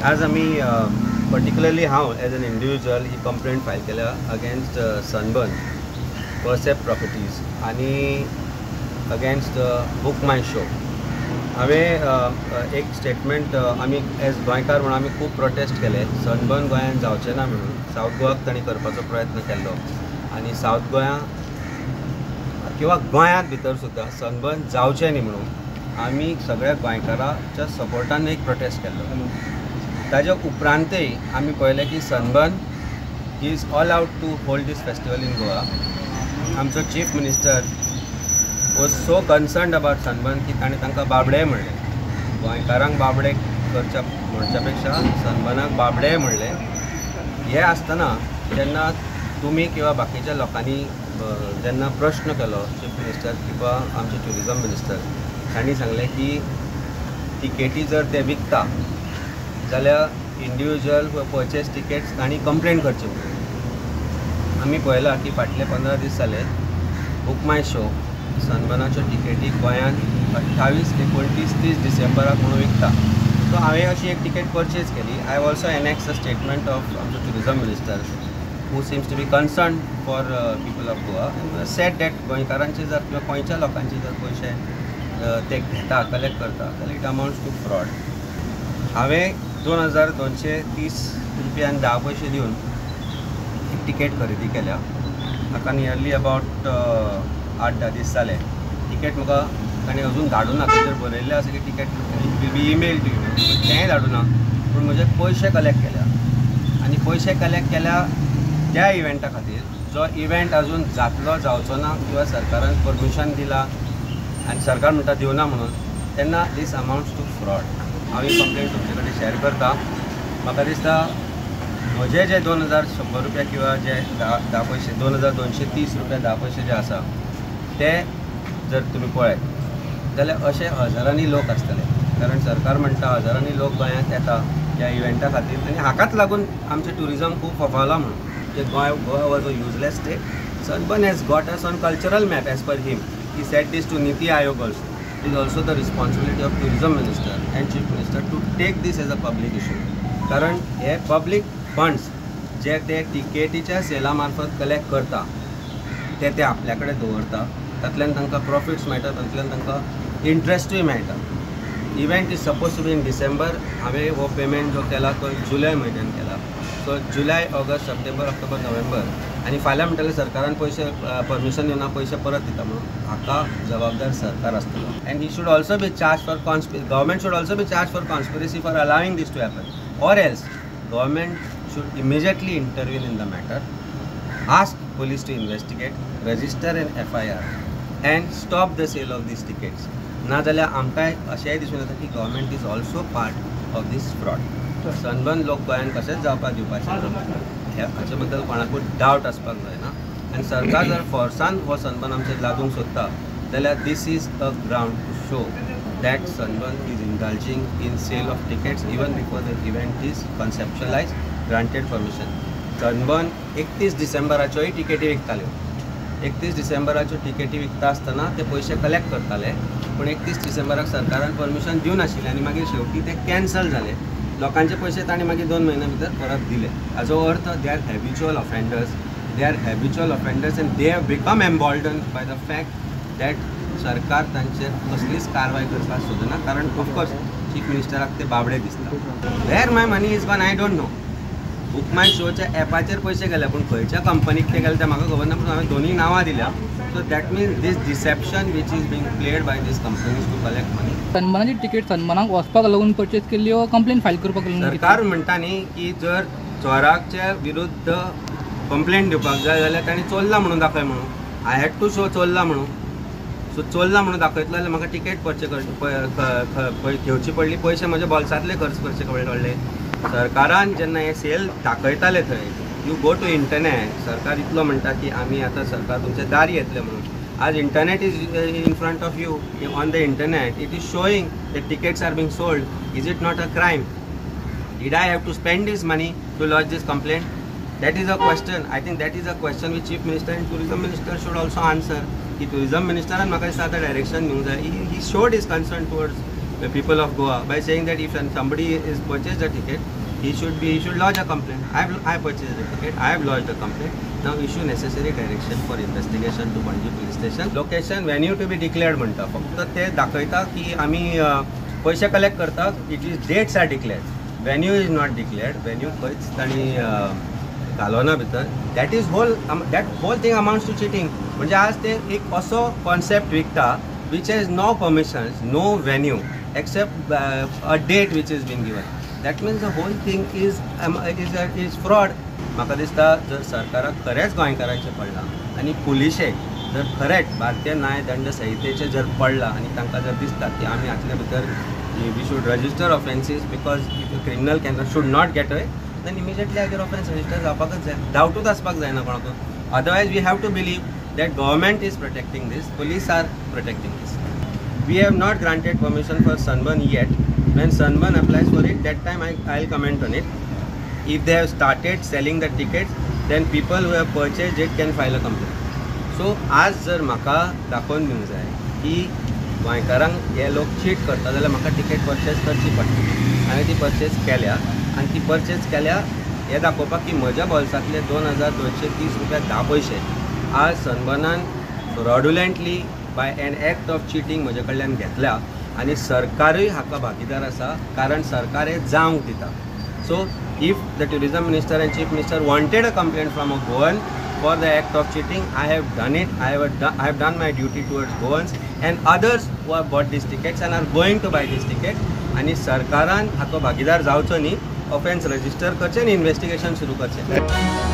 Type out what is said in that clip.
आज आमी पर्टिक्युलरली हांव as an individual he complaint file केल्या अगेन्स्ट सनबर्न परसेप्ट प्रॉपर्टीज आनी अगेन्स्ट बूक माय शो. हांवें एक स्टेटमेंट, आमी एज गोंयकार म्हणून आमी खूब प्रोटेस्ट केले सनबर्न गोंयांत जावचें ना म्हणून. सावथ गोवाक तांणी करपाचो प्रयत्न केल्लो आनी सावथ गोंया किंवा गोंयांत भितर सुद्दां सनबर्न जावचें न्ही म्हणून आमी सगळ्या गोंयकाराच्या सपोर्टान एक प्रोटेस्ट केल्लो. ताज्या उपरांतय आमी पळयलें की Sunburn is all out to hold this festival in Goa. आमचो chief minister was so concerned about sunburn की ताणें तांकां बाबडेय म्हणलें. गोंयकारांक बाबडे करच्या म्हणच्या पेक्षा सनबर्नाक बाबडेय म्हणलें. हें आसतना जेन्ना तुमी किंवा बाकीच्या लोकांनी जेन्ना प्रश्न केलो चीफ मिनिस्टर किंवा आमचे ट्युरिजम मिनिस्टर, तांणी सांगलें की तिकेटी जर ते विकता जाल्यार इंडिविज्युअल पर्चेस टिकेट्स तांणी कंप्लेन करची म्हणून. आमी पळयलां की फाटले 15 दीस जाले बूक माय शो सनबर्नाच्यो टिकेटी गोंयांत 28, 29, 30 डिसेंबराक म्हणून विकता. सो हांवें अशी एक टिकेट पर्चेज केली. I also annex a statement of आमचो tourism minister who seems to be concerned for people of Goa and said that गोंयकारांचे जर किंवा गोंयच्या लोकांचे जर पयशे ते घेता, कलेक्ट करता जाल्यार it amounts to fraud. हांवें 2230 रुपया आनी 10 पयशे दिवन एक टिकेट खरेदी केल्या. म्हाका नियरली अबावट 8-10 दीस जाले. टिकेट म्हाका ताणें अजून धाडूं ना. ताचेर बरयल्लें आसा की ticket will be email to you, तेंय धाडूं ना. पूण म्हजे पयशे कलेक्ट केल्या आनी पयशे कलेक्ट केल्या त्या इव्हेंटा खातीर, जो इव्हेंट अजून जातलो जावचो ना किंवा सरकारान परमिशन दिला आनी सरकार म्हणटा दिवना म्हणून, तेन्ना दीस अमावंट्स टू फ्रॉड. हांव ही कंप्लेन तुमचे कडेन शेअर करता. म्हाका दिसता म्हजे जे 2100 रुपया किंवा जे 10 पयशे 2230 रुपया 10 पयशे जे आसा ते जर तुमी पळयत जाल्यार अशे हजारांनी लोक आसतले. कारण सरकार म्हणटा हजारांनी लोक गोंयांत येता ह्या इव्हेंटा खातीर आनी हाकाच लागून आमचें ट्युरिजम खूब फोफावलां म्हणून. Goa was a useless state. Sunburn has got us on cultural map as per him. He said this to NITI Aayog also. It is also the responsibility of tourism minister and chief minister to take this as a public issue. कारण हे public funds जे ते टिकेटीच्या सेला मार्फत collect करता ते ते आपल्या कडेन दवरता, तातल्यान तांकां प्रॉफिट्स मेळटा, तातल्यान तांकां इंट्रस्टूय मेळटा. Event is suppose to be in December. हांवें हो पेमेंट जो केला तो जुलय म्हयन्यान केला. सो जुलय, ऑगस्ट, सप्टेंबर, ऑक्टोबर, नोव्हेंबर आनी फाल्यां म्हणटलें सरकारान पयशे परमिशन दिवना, पयशे परत दिता म्हणून. हाका जबाबदार सरकार आसतलो. And he should also be charge for government should also be charge for conspiracy for allowing this to happen, or else government should immediately intervene in the matter, ask police to investigate, register an FIR and stop the sale of these tickets. ना जाल्यार आमकांय अशेंय दिसून येता की government is also part of this fraud. Sunburn लोक गोंयांत कशेंच जावपाक दिवपाचें ना, हाचे बद्दल कोणाकूच डावट आसपाक जायना. आनी सरकार जर फोर्सान हो सनबर्न आमचेर लादूंक सोदता जाल्यार this is a ground to show that Sunburn is indulging in sale of tickets even before the event is conceptualise, granted permission. Sunburn 31 डिसेंबराच्योय टिकेटी विकताल्यो. 31 डिसेंबराच्यो टिकेटी विकता आसतना ते पयशे कलेक्ट करताले, पूण 31 डिसेंबराक सरकारान परमिशन दिवनाशिल्लें आनी मागीर शेवटी ते कॅन्सल जाले. लोकांचे पयशे तांणी मागीर 2 म्हयन्या भितर परत दिले. हाजो अर्थ they are habitual offenders, they are habitual offenders and they have become emboldened by the fact that सरकार तांचेर कसलीच कारवाय करपाक सोदना. कारण ऑफकोर्स चीफ मिनिस्टराक ते बाबडे दिसता. Where my money is gone I don't know. Book my शोच्या एपाचेर पयशे गेले, पूण खंयच्या कंपनीक ते गेले ते म्हाका खबर ना, पूण हांवें दोनूय नांवां दिल्या. So that means this deception which is being played by these companies to collect money. सनबर्नाची ticket सनबर्नाक वचपाक लागून पर्चेस केल्ली वा कंप्लेन फायल करपाक लागून? सरकार म्हणटा न्ही की जर चोराच्या विरुद्ध कंप्लेन दिवपाक जाय जाल्यार तांणी चोरला म्हणून दाखय म्हणून. I had to show चोरला म्हणून. सो चोरला म्हणून दाखयतलो जाल्यार म्हाका टिकेट पर्चेस घेवची पडली, पयशे म्हज्या बोल्सांतले खर्च करचे पडले. सरकारान जेन्ना हे सेल दाखयताले थंय, you go to internet, सरकार इतलो म्हणटा की आमी आतां सरकार तुमचे दारी येतले म्हणून. आज internet is in front of you, on the internet it is showing the tickets are being sold. Is it not a crime? Did I have to spend this money to lodge this complaint? That is a question. I think that is a question which Chief Minister and Tourism Minister should also answer. की tourism मिनिस्टरान म्हाका दिसता आतां direction दिवंक जाय. He showed his concern towards the people of Goa by saying that if somebody is purchased a ticket, he should lodge a complaint. I purchased the ticket, I have lodged a complaint. Now issue necessary direction for investigation to Panaji police station. Location, venue to be declared म्हणटा, फक्त ते दाखयता की आमी पयशे collect करता. It is dates are declared, venue is not declared. Venue खंयच तांणी घालो ना भितर. That is whole that whole thing amounts to cheating. म्हणजे आज ते एक असो कॉन्सेप्ट विकता which has no permissions, no venue except a date which is been given. That means the whole thing is fraud. म्हाका दिसता जर सरकाराक खरेंच गोंयकारांचें पडलां आनी पुलिशेक जर खरेंच भारतीय न्याय दंड संहितेचें जर पडलां आनी तांकां जर दिसता की आमी हातले भितर we should register offences because if a criminal can should not get away, then immediately हाजेर ऑफेन्स रजिस्टर जावपाकच जाय, डावटूच आसपाक जायना कोणाकूय. Otherwise we have to believe that government is protecting this, police are protecting this. We have not granted permission for Sunburn yet. When Sunburn applies for it, that time I'll comment on it. If they have started selling the tickets, then people who have purchased it can file a complaint. So आज जर म्हाका दाखोवन दिवंक जाय की गोंयकारांक हे लोक चीट करता जाल्यार म्हाका टिकेट परचेज करची पडटा. हांवें ती परचेज केल्या आनी ती परचेज केल्या हें दाखोवपाक की म्हज्या बोल्सांतले 2230 रुपया 10 पयशे आज सनबर्नान fraudulently by an act of cheating म्हजे कडल्यान घेतल्या आनी सरकारूय हाका भागीदार आसा, कारण सरकार हें जावंक दिता. So if the tourism minister and chief minister wanted a complaint from a Goan for the act of cheating, I have done it. I have done my duty towards Goans and others who have bought these tickets and are going to buy these tickets. आनी सरकारान हातो भागीदार जावचो न्ही, offence register करचें आनी investigation सुरू करचें.